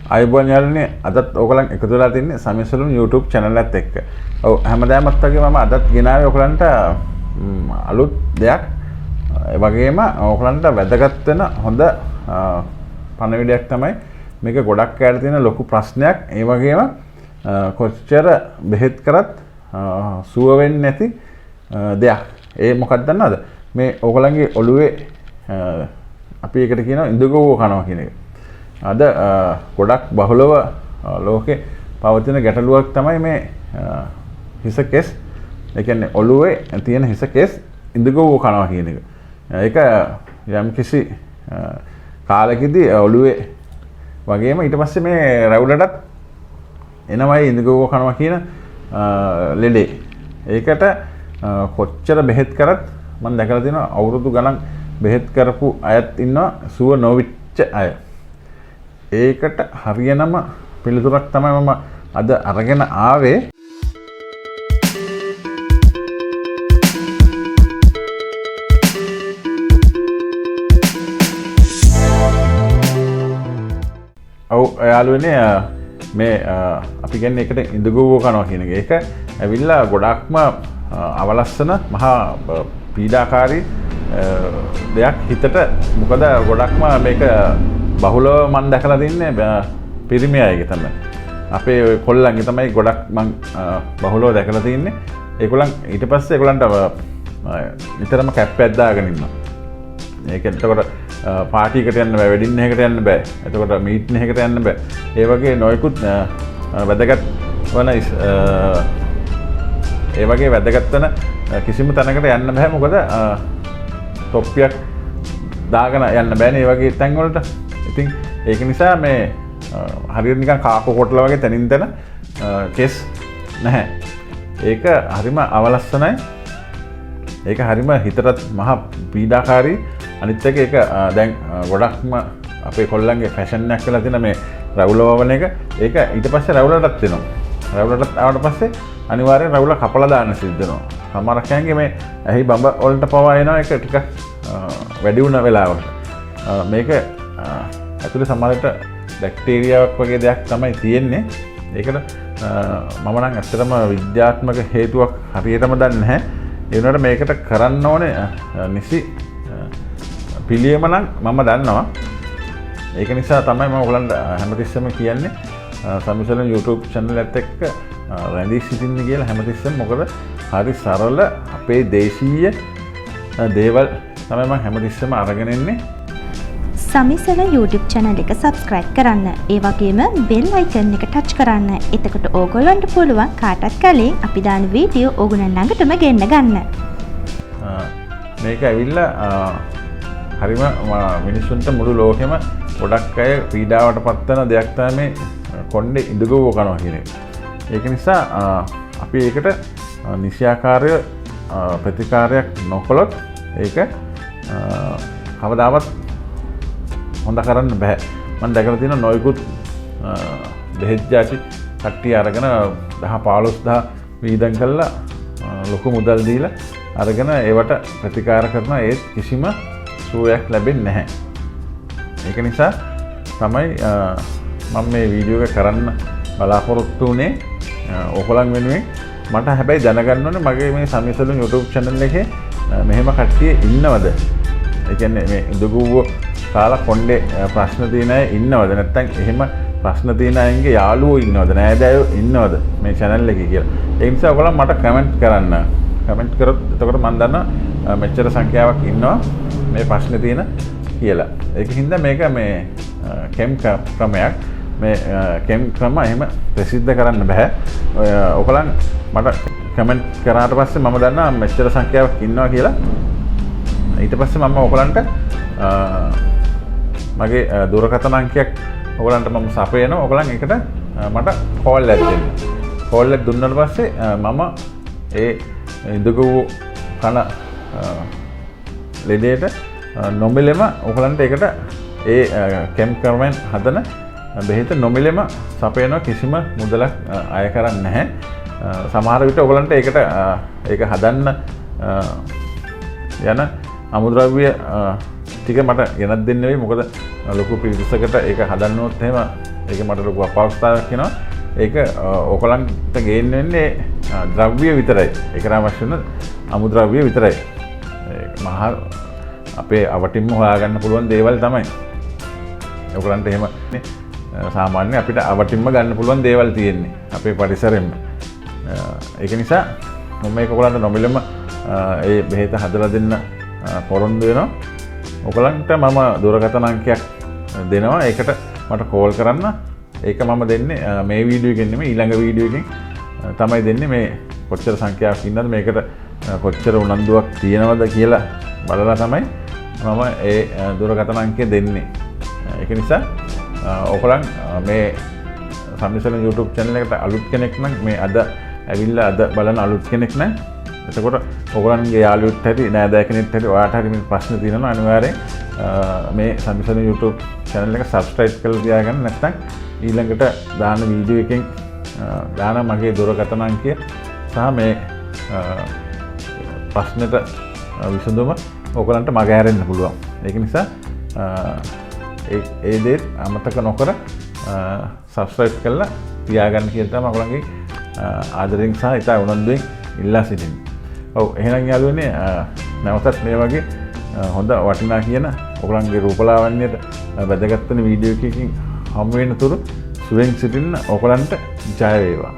ආයුබෝවන් යාළුවනේ, අදත් ඕගොල්ලන් එකතු වෙලා තින්නේ සමිසලුන් YouTube channel එකත් එක්ක. ඔව්, හැමදාමත් වගේ මම අදත් ගෙනාවේ ඕගොල්ලන්ට අලුත් දෙයක්. ඒ වගේම ඕගොල්ලන්ට වැදගත් වෙන හොඳ පණිවිඩයක් තමයි. මේක ගොඩක් අයට තියෙන ලොකු ප්‍රශ්නයක්. ඒ වගේම කොච්චර බෙහෙත් කරත් සුව වෙන්නේ නැති දෙයක්. ඒ මොකක්ද දන්නවද? මේ ඕගොල්ලන්ගේ ඔළුවේ අපි ඒකට කියනවා ඉඳගොව්ව කනවා කියන එක. අද ගොඩක් බහුලව ලෝකේ පවතින ගැටලුවක් තමයි මේ හිස කෙස්, ඒ කියන්නේ ඔළුවේ තියෙන හිස කෙස් ඉඳගොව්ව කනවා කියන එක. ඒක යම්කිසි කාලෙකදී ඔළුවේ වගේම ඊට පස්සේ මේ රැවුලටත් එනවයි ඉඳගොව්ව කනවා කියන ලෙඩේ. ඒකට කොච්චර බෙහෙත් කරත් මම දැකලා තියෙනවා අවුරුදු ගණන් බෙහෙත් කරපු අයත් ඉන්නවා සුව නොවිච්ච අය. ඒකට හරියනම පිළිතුරක් තමයි මම අද අරගෙන ආවේ. ඔව් යාළුවනේ, මේ අපි කියන්නේ ඒකට ඉඳගොව්ව කනවා කියන එක. ඒක ඇවිල්ලා ගොඩක්ම අවලස්සන මහා පීඩාකාරී දෙයක් හිතට. මොකද ගොඩක්ම මේක බහුලව මං දැකලා තින්නේ පිරිමි අයගේ තමයි. අපේ ඔය කොල්ලන්ගේ තමයි ගොඩක් මං බහුලව දැකලා තින්නේ. ඒගොල්ලන් ඊට පස්සේ ඒගොල්ලන්ට නිතරම කැප් එකක් දාගෙන ඉන්නවා. ඒක එතකොට පාටි එකට යන්න බෑ, වෙඩින් එකකට යන්න බෑ. එතකොට මීටින් එකකට යන්න බෑ. ඒ වගේ නොයෙකුත් වැදගත් වන ඒ වගේ වැදගත් වන කිසිම තැනකට යන්න බෑ. මොකද තොප්පියක් දාගෙන යන්න බෑනේ ඒ වගේ තැන් වලට. ඉතින් ඒක නිසා මේ හරියට නිකන් කාකෝ කොටලා වගේ තැනින් තැන කෙස් නැහැ. ඒක හරිම අවලස්සනයි. ඒක හරිම හිතටත් මහා පීඩාකාරී. අනිත් එක ඒක දැන් ගොඩක්ම අපේ කොල්ලන්ගේ ෆැෂන් එකක් වෙලා තියෙන මේ රවුල වවන එක. ඒක ඊට පස්සේ රවුලටත් වෙනවා. රවුලටත් ආවට පස්සේ අනිවාර්යෙන් රවුල කපලා දාන්න සිද්ධ වෙනවා. සමහර අයන්ගේ මේ ඇහි බඹ වලට පවා එනවා ඒක ටිකක් වැඩි වුණ වෙලාවකට. මේක ඇතුලේ සමහර විට බැක්ටීරියාවක් වගේ දෙයක් තමයි තියෙන්නේ. ඒකට මම නම් ඇත්තටම විද්‍යාත්මක හේතුවක් හරියටම දන්නේ නැහැ. ඒ වුණාට මේකට කරන්න ඕනේ නිසි පිළියම නම් මම දන්නවා. ඒක නිසා තමයි මම ඔයගොල්ලන්ට හැමතිස්සෙම කියන්නේ සමිසලන් YouTube channel එකත් එක්ක රැඳී සිටින්න කියලා හැමතිස්සෙම. මොකද හරි සරල අපේ දේශීය දේවල් තමයි මම හැමතිස්සෙම අරගෙන එන්නේ. සමිසල YouTube channel එක subscribe කරන්න. ඒ වගේම bell icon එක touch කරන්න. එතකොට ඕගොල්ලන්ට පුළුවන් කාටත් කලින් අපි දාන වීඩියෝ ඕගොල්ලන් ළඟටම ගෙන්න ගන්න. මේක ඇවිල්ලා හරිම මිනිස්සුන්ට මුළු ලෝකෙම ගොඩක් අය පීඩාවට පත්වන දෙයක් තමයි මේ කොණ්ඩේ ඉඳගොව්ව කනවා කියන එක. ඒක නිසා අපි ඒකට නිසියාකාරය ප්‍රතිකාරයක් නොකළොත් ඒක කවදාවත් හොඳ කරන්න බෑ. මං දැකලා තියෙනවා නොයෙකුත් බෙහෙත් ජාති කට්ටිය අරගෙන දහ පහළොස් දහ වියදම් කරලා ලොකු මුදල් දීලා අරගෙන ඒවට ප්‍රතිකාර කරනවා. ඒත් කිසිම සුවයක් ලැබෙන්නේ නැහැ. ඒක නිසා තමයි මම මේ වීඩියෝ එක කරන්න බලාපොරොත්තු වුණේ ඕගොල්ලන් වෙනුවෙන්. මට හැබැයි දැනගන්න ඕනේ මගේ මේ සමිසලුන් YouTube channel එකේ මෙහෙම කට්ටිය ඉන්නවද? ඒ කියන්නේ මේ ඉඳගුව්ව කාලා කොණ්ඩේ ප්‍රශ්න තියෙන අය ඉන්නවද? නැත්නම් එහෙම ප්‍රශ්න තියෙන අයන්ගේ යාළුවෝ ඉන්නවද? නෑදෑයෝ ඉන්නවද මේ channel එකේ කියලා. ඒ නිසා ඔයගොල්ලන් මට කමෙන්ට් කරන්න. කමෙන්ට් කරොත් එතකොට මම දන්නවා මෙච්චර සංඛ්‍යාවක් ඉන්නවා මේ ප්‍රශ්නේ තියෙන කියලා. ඒක හින්දා මේක මේ කෙම් ක්‍රමයක්. මේ කෙම් ක්‍රම එහෙම ප්‍රසිද්ධ කරන්න බෑ. ඔය ඔයගොල්ලන් මට කමෙන්ට් කරාට පස්සේ මම දන්නවා මෙච්චර සංඛ්‍යාවක් ඉන්නවා කියලා. ඊට පස්සේ මම ඔයගොල්ලන්ට මගේ දුරකථන අංකයක් ඔයගොල්ලන්ට මම සපයනවා. ඔයගොල්ලන් ඒකට මට කෝල් එකක් දෙන්න. කෝල් එක දුන්නාට පස්සේ මම ඒ ඉඳගොව්ව කන ලෙඩේට නොමිලෙම ඔයගොල්ලන්ට ඒකට ඒ කෙම් ක්‍රමෙන් හදන බෙහෙත නොමිලෙම සපයනවා. කිසිම මුදලක් අය කරන්නේ නැහැ. සමහර විට ඔයගොල්ලන්ට ඒක හදන්න යන අමුද්‍රව්‍ය ටික මට ගෙනත් දෙන්න වෙයි. මොකද ලොකු පිරිසකට ඒක හදන්න උනොත් එහෙම ඒක මට ලොකු අපහසුතාවයක් වෙනවා. ඒක ඔයගොල්ලන්ට ගේන්න වෙන්නේ ද්‍රව්‍ය විතරයි. ඒකට අවශ්‍ය වෙන අමුද්‍රව්‍ය විතරයි. ඒක මහා අපේ අවටින්ම හොයාගන්න පුළුවන් දේවල් තමයි. ඔයගොල්ලන්ට එහෙම සාමාන්‍ය අපිට අවටින්ම ගන්න පුළුවන් දේවල් තියෙන්නේ අපේ පරිසරෙන්ම. ඒක නිසා මම මේක ඔයගොල්ලන්ට නොමිලෙම ඒ බෙහෙත හදලා දෙන්න පොරොන්දු වෙනවා. ඔයගොල්ලන්ට මම දුරකථන අංකයක් දෙනවා. ඒකට මට කෝල් කරන්න. ඒක මම දෙන්නේ මේ වීඩියෝ එකෙන් නෙමෙයි, ඊළඟ වීඩියෝ එකෙන් තමයි දෙන්නේ. මේ කොච්චර සංඛ්‍යාවක් ඉන්නවද, මේකට කොච්චර උනන්දුවක් තියෙනවද කියලා බලලා තමයි මම ඒ දුරකථන අංකය දෙන්නේ. ඒක නිසා ඔයගොල්ලන් මේ සම්මිසල YouTube channel එකට අලුත් කෙනෙක් නම්, මේ අද ඇවිල්ලා අද බලන අලුත් කෙනෙක් නම්, එතකොට ඔයගොල්ලන්ගේ යාළුවෙක්ට හරි නෑදෑ කෙනෙක්ට හරි ඔයාට හරි මේ ප්‍රශ්න තියෙනවා අනිවාර්යෙන් මේ සම්මිසල YouTube channel එක subscribe කරලා තියාගන්න. නැත්නම් ඊළඟට දාන වීඩියෝ එකෙන් දාන මගේ දුරකථන අංකය සහ මේ ප්‍රශ්නෙට විසඳුම ඔයගොල්ලන්ට මග හැරෙන්න පුළුවන්. ඒක නිසා ඒ දේත් අමතක නොකර සබ්ස්ක්‍රයිබ් කරලා තියාගන්න කියලා තමයි ඔයගොල්ලන්ගේ ආදරෙන් සහ ඉතා උනන්දුවෙන් ඉල්ලා සිටින්නේ. ඔව්, එහෙනම් යාළුවනේ, නැවතත් මේ වගේ හොඳ වටිනා කියන ඔයගොල්ලන්ගේ රූපලාවන්‍යයට වැදගත් වෙන වීඩියෝ එකකින් හමු වෙන තුරු සුවෙන් සිටින්න. ඔයගොල්ලන්ට ජය වේවා.